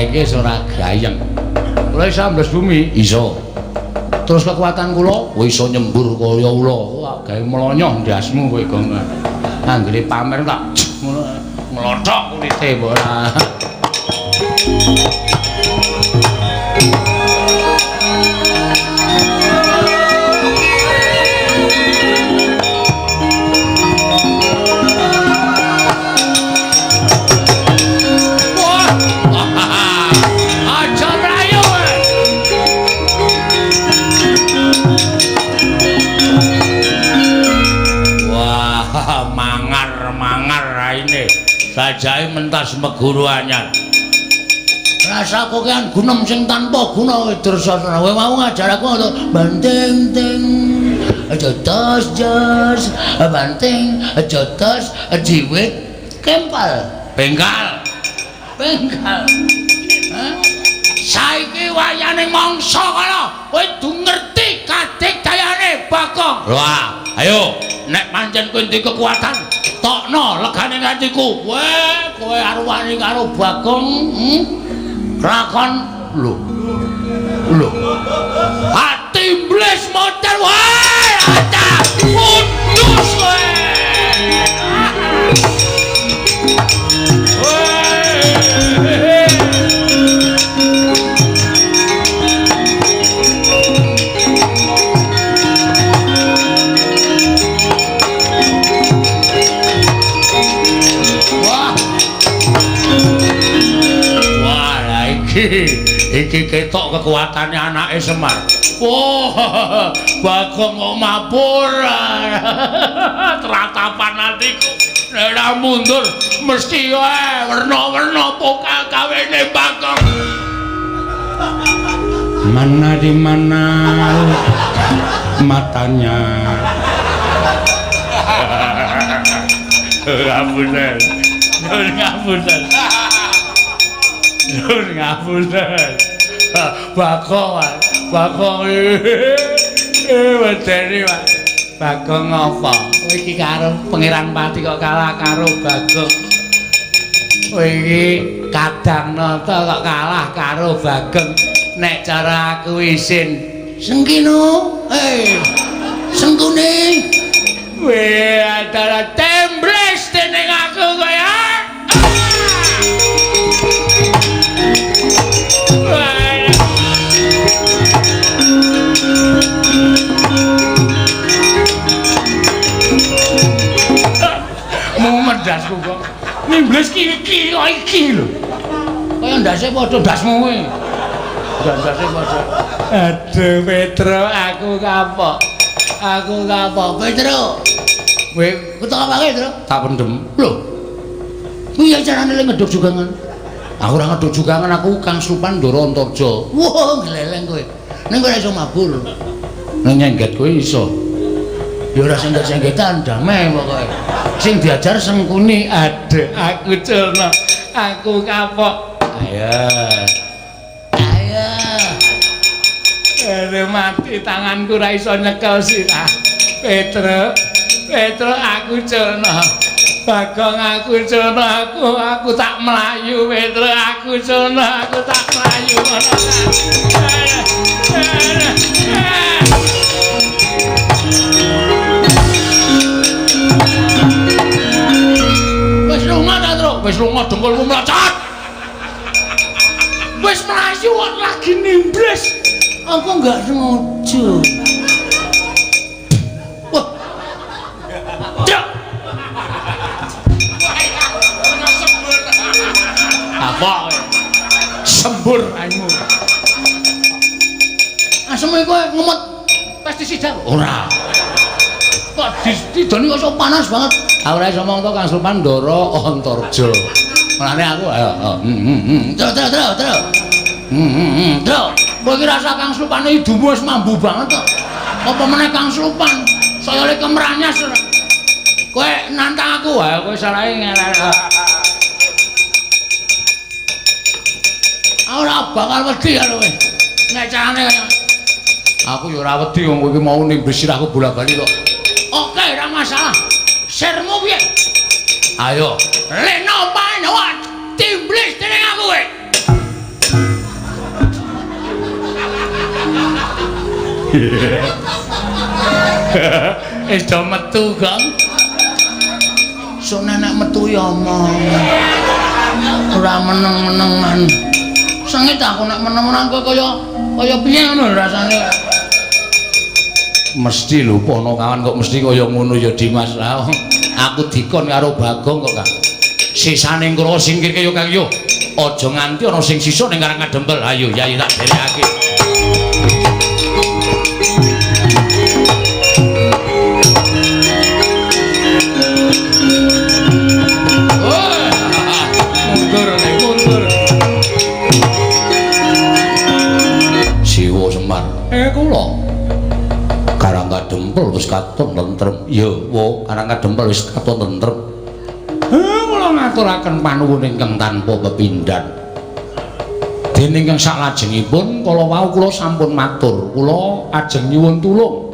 Iki ora gayeng. Kula iso ambles bumi, iso. Terus kekuatan kula, kowe iso nyembur kaya ula. Wah, gawe mlonyoh ndasmu kowe, Gong. Anggere pamer tak ngono nglothok kulite mbok ora. Sajae mentas meguru anyar. Rasa kokean gunem sing tanpa guna Dursasana. Kowe mau ngajar aku ngono, banting ting aja tos jos, banting aja tos jiwit kempal. Bengkal. Bengkal. Hah? Saiki wayane mangsa kala kowe kudu ngerti kadigdayane Bagong. Wah, ayo nek pancen kowe duwe kekuatan tokno legane atiku. Weh, kowe arep wani karo Bagong, Lakon lho. Lho. Ati iblis model wae, ata pundus kowe. Iki ketok kekuatane anake Semar. Wah, Bagong kok mapur. Tratapan atiku. Nek ora mundur mesti wae werna-werna pokal kawene Bagong. Mana di mana matanya. Ngapunten. Ngapunten. Nyuwun ngapunten. Bagong, Bagong wedeni, Pak. Bagong apa? Kowe iki karo Pangeran Pati kok kalah karo Bagong. Kowe iki Kadang Nata kok kalah karo Bagong. Nek cara aku isin. Sengkino, Sengkune. Weh, antara tembles dening aku kowe. Mendasku kok. Timblis iki kok iki lho. Kaya ndase padha ndasmu kowe. Ndase padha. Aduh Petro, aku kapok. Aku kapok Petro. Kowe ketok apa Petro? Tak pendem. Lho. Piye carane le ngeduk jugangan? Aku ora ngeduk jugangan, aku Kang Slupan Ndara Antarja. Wah, gleleng kowe. Ning kowe ora iso mabur. Ning nyengget kowe iso. Ya ora sengget-senggetan, damai pokoke. Sing diajar Sengkuni. Aduh, aku culno. Aku kapok. Ayo. Ayo. Aduh mati tanganku ora iso nyekel sirah. Petro, Petro aku culno. Bagong aku culno, aku tak mlayu Petro, aku culno, aku tak mlayu ngono. Wis lunga ta, Tru? Wis lunga dengkulmu mlocot. Wis mlayu kok lagi nimblis. Aku enggak sengaja. Wah. Truk. Apa? Sembur raimu. Asem iku ngemot pestisida. Ora. Kok didoni kok panas banget. Aku ora iso omong to Kang Slupan Ndara Antarja. Mulane aku ayo. Terus terus terus. Terus. Kowe iki rasa Kang Slupane idumu wis mambu banget kok. Apa meneh Kang Slupan? Saya le kemranyas. Kowe nantang aku, ha kowe salahe ngelek. Ora bakal wedi karo kowe. Nek carane kaya aku ya ora wedi wong kowe iki mau nimbis sirahku bola-bali kok. Oke, ora masalah. Sirmu piye? Ayo. Leno pae timblis dening aku kowe. Wis do metu, Gong. Sok nek metu ya omong. Ora meneng-menengan. Sengit aku nek meneng-menengan kowe kaya piye ngono rasane. Mesti lho ponokawan kok mesti kaya ngono ya Dimas. Lah aku dikon karo Bagong kok, Kang. Sisane Kurawa singkirke yo Kang yo. Aja nganti ana sing sisa ning Karang Kadempel. Ayo yai tak derekake. Mundur mundur. Siwa Semar. Kula Karang Kadempel wis katon tentrem. Ya, wo Karang Kadempel wis katon tentrem. Kula ngaturaken panuwun ingkang tanpa pepindhan. Dene ingkang saklajengipun kala wau kula sampun matur, kula ajeng nyuwun tulung.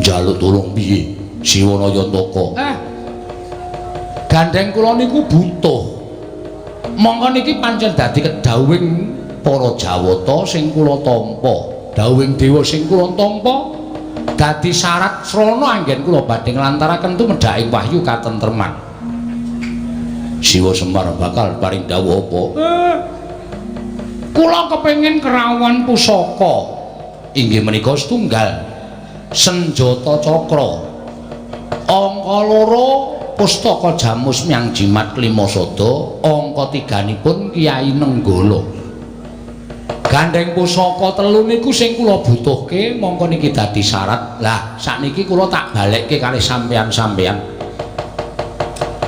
Njaluk tulung piye? Siwa Nayantaka. Gandeng kula niku butuh. Mongko niki pancen dadi kedhawuhing para Jawata sing kula tampa. Dawuhing dewa sing kula tampa dadi syarat srana anggen kula badhe nglantaraken tumedhaking wahyu katentreman. Siwa Semar bakal paring dawuh apa? Kula kepengin kerawuhan pusaka inggih menika setunggal senjata cakra, angka loro pustaka jamus miang jimat klima sada, angka tiganipun Kyai Nenggala. Gandeng pusaka telu niku sing kula butuhke, mongko niki dadi syarat. Lah sakniki kula tak balekke kalih sampeyan-sampeyan.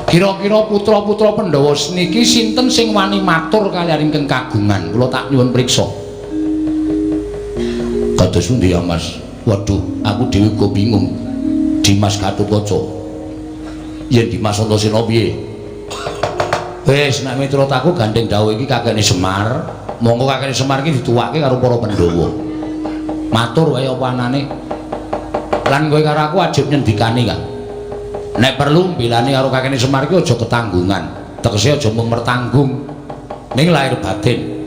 Kira-kira putra-putra Pandhawa niki sinten sing wani matur kaliyan ingkang kagungan? Kula tak nyuwun priksa. Kados pundi ya Mas? Waduh, aku dhewe uga bingung. Dimas Gatotkaca. Yen Dimas Antasena piye? Wis nek miturut aku gandeng dawuh iki kakene Semar. Monggo kakene Semar iki dituwake karo para Pandhawa. Matur wae apa anane. Lan kowe karo aku wajib nyendikani, Kang. Nek perlu mbelani karo kakene Semar iki aja ketanggungan. Tegese aja mung mertanggung ning lahir batin.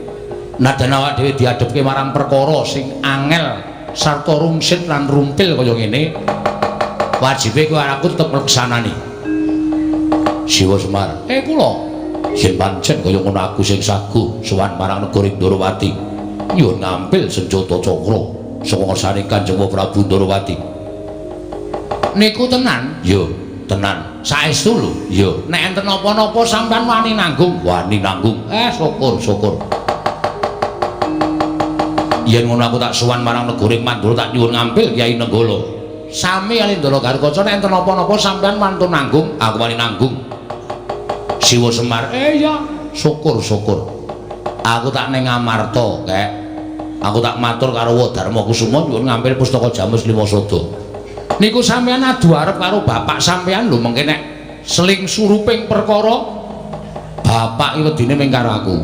Nadan awak dhewe diadhepke marang perkara sing angel sarta rungsit lan rumpil kaya ngene, wajibe kowe aku tetep ngleksanani. Siwa Semar. Kula yen pancen kaya ngono aku sing saguh sowan marang negara Ndorowati. Nyuwun ngampil senjata cakra saka ngersane Kanjeng Prabu Ndorowati. Niku tenan? Ya, tenan. Saestu lho. Iya, nek enten napa-napa sampean wani nanggung? Wani nanggung. Syukur, syukur. Yen ngono aku tak sowan marang negara Mandura tak nyuwun ngampil Kyai Nenggala. Sami kali Ndara Garukaca nek enten napa-napa sampean wantun nanggung, aku wani nanggung. Siwa Semar, iya, syukur, syukur. Aku tak ning Amarta, Kek. Aku tak matur karo Wadarma Kusuma nyuwun ngampil pustaka Jamus Limasada. Niku sampean adu arep karo bapak sampean lho mengke nek seling suruping perkara bapak iki wedine ming karo aku.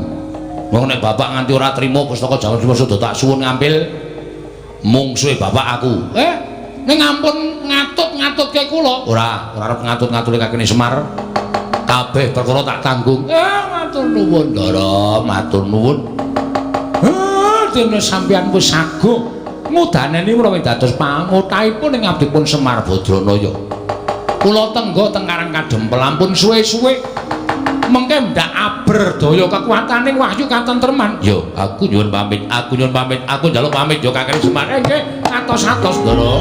Wong nek bapak nganti ora trima pustaka Jamus Limasada tak suwun ngampil mungsuhe bapak aku. Ning ampun ngatut-ngatutke kula. Ora, ora arep ngatut-ngatutke kakene Semar. Kabeh perkara tak tanggung. Matur nuwun, Ndara, matur nuwun. Dene sampeyan wis saguh ngudaneni menawi dados pangutahipun ing abdipun Semar Badranaya. Kula tengga teng Karang Kadempel ampun suwe-suwe. Mengke ndak aberdaya kekuataning wahyu katentreman. Yo, aku nyuwun pamit, aku nyuwun pamit, aku njaluk pamit yo kakene Semar. Nggih, atos-atos, Ndara.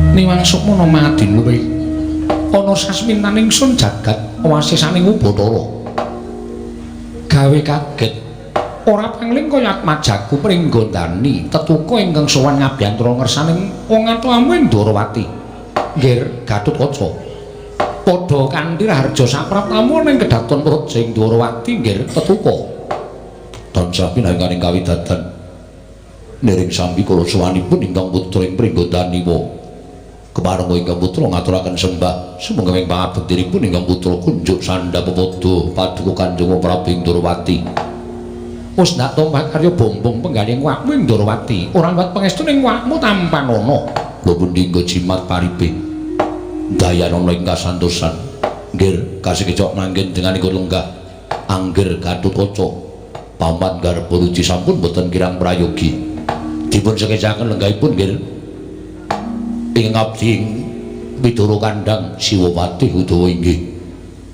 Niwang sukmana madin luwih ana sasmintaning sun jagat wasisaning Ubathara. Gawe kaget ora pangling kaya atmajaku pringgondani tetuka ingkang sowan ngabiyantara ngersaning wong atuamu ing Ndorowati. Nggir Gatotkaca. Padha kanthi raharja sapraptamu ning kedaton praja ing Ndorowati nggir tetuka. Tansah pinanganing kawidadan niring sambi kula sowanipun ingkang putra ing Pringgondani wa. Kepareng ingkang putra ngaturaken sembah sumangga ing pangabektinipun ingkang putra kunjuk sandha pepadha paduka Kanjeng Prabu ing Ndorowati. Wis ndak tombak karya bombong penggalih wakmu ing Ndorowati, ora liwat pangestu ning wakmu tampanana. Lho pundi nggo jimat paripe? Dayanana ing kasantosan. Nggir kasekecok manggen dengan ikut lenggah. Angger Gatotkaca. Paman garba ruci sampun boten kirang prayogi. Dipun sekecaken lenggahipun nggir. Ing abdi Widara Kandhang Siwapati Udawa inggih.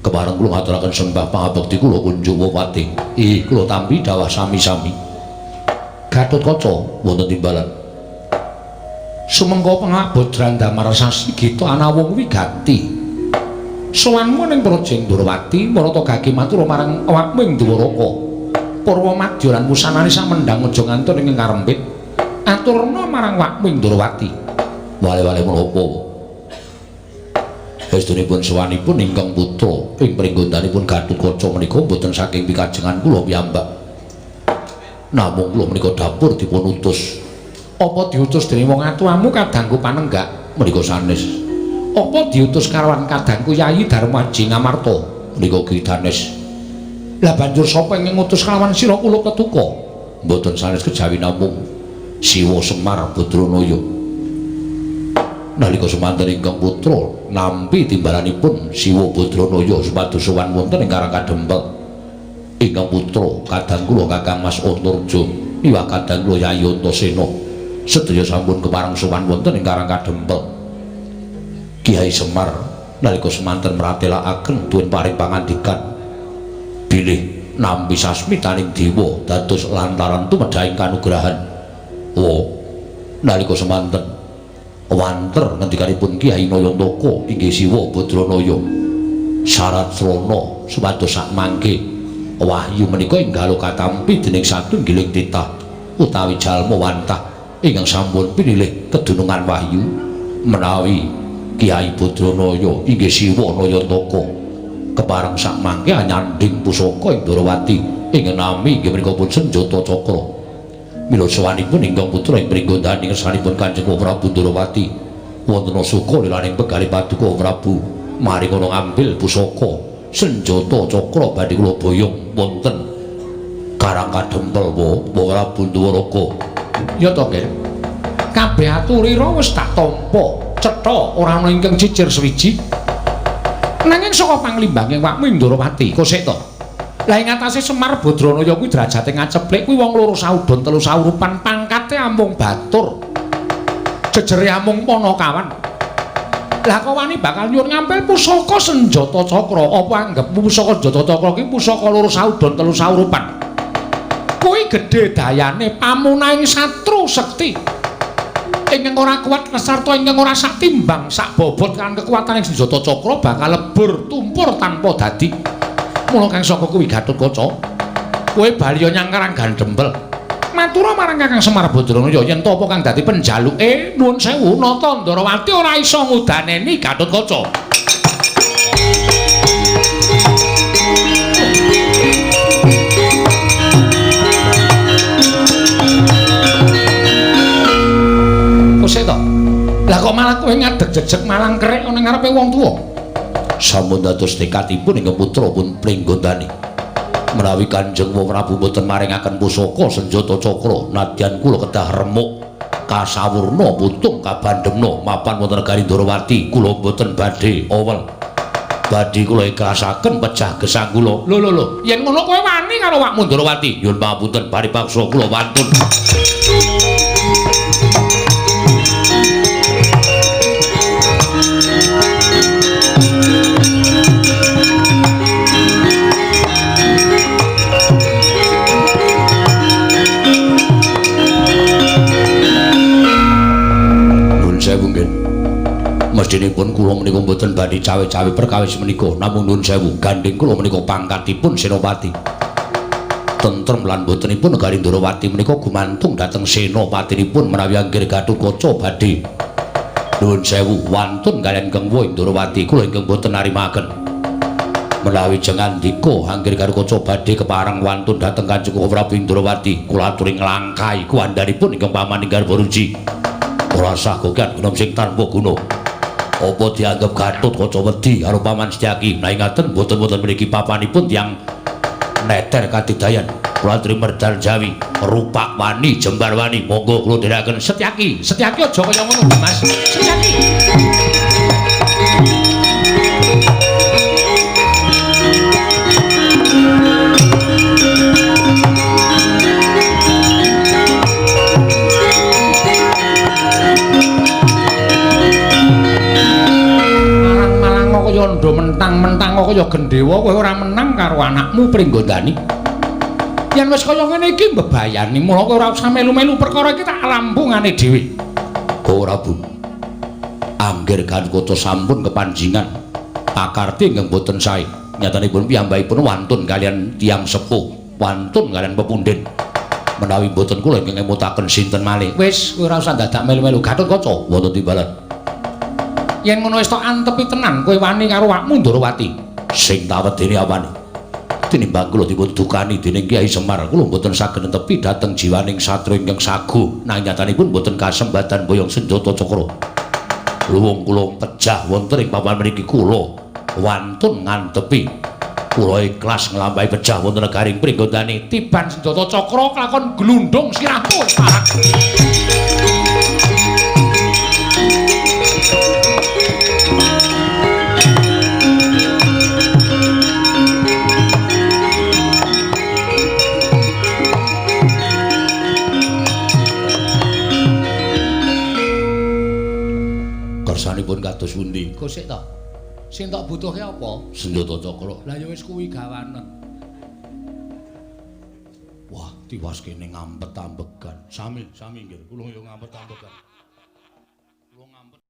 Kepareng kula ngaturaken sembah pangabekti kula kunjuk Wapati. Ih, kula tampi dawah sami-sami. Gatotkaca wonten timbalan. Sumengko pangabodran damar sasi gita anawung wigati. Sowanmu ning Praja Ndorowati marata gage matur marang awakmu ing Dwaraka. Purwa madya lan wusanane samendhang aja ngantur ing karempit. Aturna marang wakmu ing Ndorowati. Wale-wale menapa? Estunipun sowanipun ingkang putra ing pringgondanipun Gatotkaca menika boten saking pikajengan kula piyambak. Namung kula menika dapur dipun utus. Apa diutus dening wong atuamu kadangku panenggak menika sanes? Apa diutus karawan kadangku Yayi Darmaji Ngamarta menika ugi sanes? Lah banjur sapa ingkang ngutus kalawan sira kula tetuka? Mboten sanes kejawi namung Siwa Semar Badranaya. Nalika semanten ingkang putra nampi timbalanipun Siwa Badranaya supados sowan wonten ing Karang Kadempel. Ingkang putra kadang kula Kakang Mas Antarja miwah kadang kula Yayi Antasena sedaya sampun kepareng sowan wonten ing Karang Kadempel. Kyai Semar nalika semanten mratelakaken duwen paring pangandikan bilih nampi sasmitaning dewa dados lantaran tumedhahing kanugrahan. Wa nalika semanten wanter ngendikanipun Kyai Nayantaka inggih Siwa Badranaya syarat srana supados sakmangke wahyu menika enggal katampi dening satunggiling titah utawi jalma wantah ingkang sampun pinilih kedunungan wahyu menawi Kyai Badranaya inggih Siwa Nayantaka kepareng sakmangke anyandhing pusaka ing Ndorowati ingkang nami inggih menika pun Senjata Cakra. Mila sowanipun ingkang putra ing pringgondani ngersanipun Kanjeng Prabu Ndorowati wonten suka lilaning pegali paduka Prabu mari kono ngambil pusaka Senjata Cakra badhe kula boyong wonten Karang Kadempel wa Prabu Ndoraka. Ya to, Ger. Kabeh aturira wis tak tampa, cetha ora ana ingkang cicir suwiji. Nanging saka panglimbange awakmu Ndrawati, kosek to. Lah ing atase Semar Badranaya kuwi derajate ngaceplik kuwi wong loro saudon telu saurupan, pangkate amung batur. Jejere amung panakawan. Lah kok wani bakal nyuwun ngampil pusaka senjata cakra? Apa anggepmu pusaka senjata cakra ki pusaka loro saudon telu saurupan? Kuwi gedhe dayane pamunahing satru sekti. Ingkang ora kuat sarta ingkang ora satimbang sak bobot kan kekuatane senjata cakra bakal lebur tumpur tanpa dadi. Mula kang saka kuwi Gatotkaca, kowe bali nyang Karang Gandembel. Matura marang Kakang Semar Badranaya yen to apa kang dadi penjaluke nuwun sewu Nata Ndrawati ora iso ngudaneni Gatotkaca. Kose to? Lah kok malah kowe ngadeg jejeg malang kerek ana ngarepe wong tuwa? Sampun dados tekadipun ingkang putra pun Pringgondani. Menawi Kanjeng Prabu mboten maringaken pusaka senjata cakra, nadyan kula kedah remuk kasawurna putung kabandemna mapan wonten negari Ndrawati, kula mboten badhe owel. Badhe kula ikhlasaken pejah gesang kula. Lho lho lho, yen ngono kowe wani karo awakmu Ndrawati? Nyuwun pangapunten, bari paksa kula wantun. Mestinipun kula menika mboten badhe cawe-cawe perkawis menika, namung nuwun sewu gandheng kula menika pangkatipun senopati. Tentrem lan mbotenipun negari Ndrawati menika gumantung dhateng senopatinipun menawi anggir Gatotkaca badhe nuwun sewu wantun kaliyan Kengwa Ndrawati kula ingkang mboten narimaken. Menawi jengandika anggir Gatotkaca badhe kepareng wantun dhateng Kanjeng Prabu Ndrawati, kula aturi nglangkai kuwandhanipun ingkang paman ingkang Garwaruji. Ora sah gogan gunem sing tanpa guna. Apa dianggep Gatotkaca wedi karo Paman Setyaki? Nah ingaten mboten-mboten mriki papanipun tiyang neter kadidayan. Kula aturi merdal Jawi, rupak wani, jembar wani. Monggo kula dherekaken Setyaki. Setyaki aja kaya ngono, Mas. Setyaki. Kaya ndho mentang-mentang kaya gendhewa kowe ora menang karo anakmu Pringgondani. Yen wis kaya ngene iki mbebayani, mula kowe ora usah melu-melu perkara iki tak rampungane dhewe. Ora, Bu. Angger Gatotkaca sampun kepanjingan pakarti ingkang boten sae. Nyatanipun piyambakipun wantun kaliyan tiyang sepuh, wantun kaliyan pepundhen. Menawi boten kula ingkang ngemutaken sinten malih. Wis, kowe ora usah dadak melu-melu Gatotkaca. Wonten timbalan. Yen ngono wis tok antepi tenan kowe wani karo awakmu Ndrawati. Sing tawedene awane. Tinimbang kula dipun dukani dening Kyai Semar, kula mboten saged netepi dhateng jiwaning satria ingkang saguh. Nanging nyatanipun mboten kasembatan boyong senjata cakra. Luwung kula pejah wonten ing papan mriki kula wantun ngantepi. Kula ikhlas nglampahi pejah wonten negaring Pringgondani. Tiban senjata cakra kelakon glundung sirahmu parah. Kersanipun kados pundi? Kosek to. Sing tok butuhke apa? Senjata cakra. Lah ya wis kuwi gawanen. Wah, tiwas kene ngampet ambegan. Sami, sami nggih. Kula yo ngampet ambegan. Kula ngampet.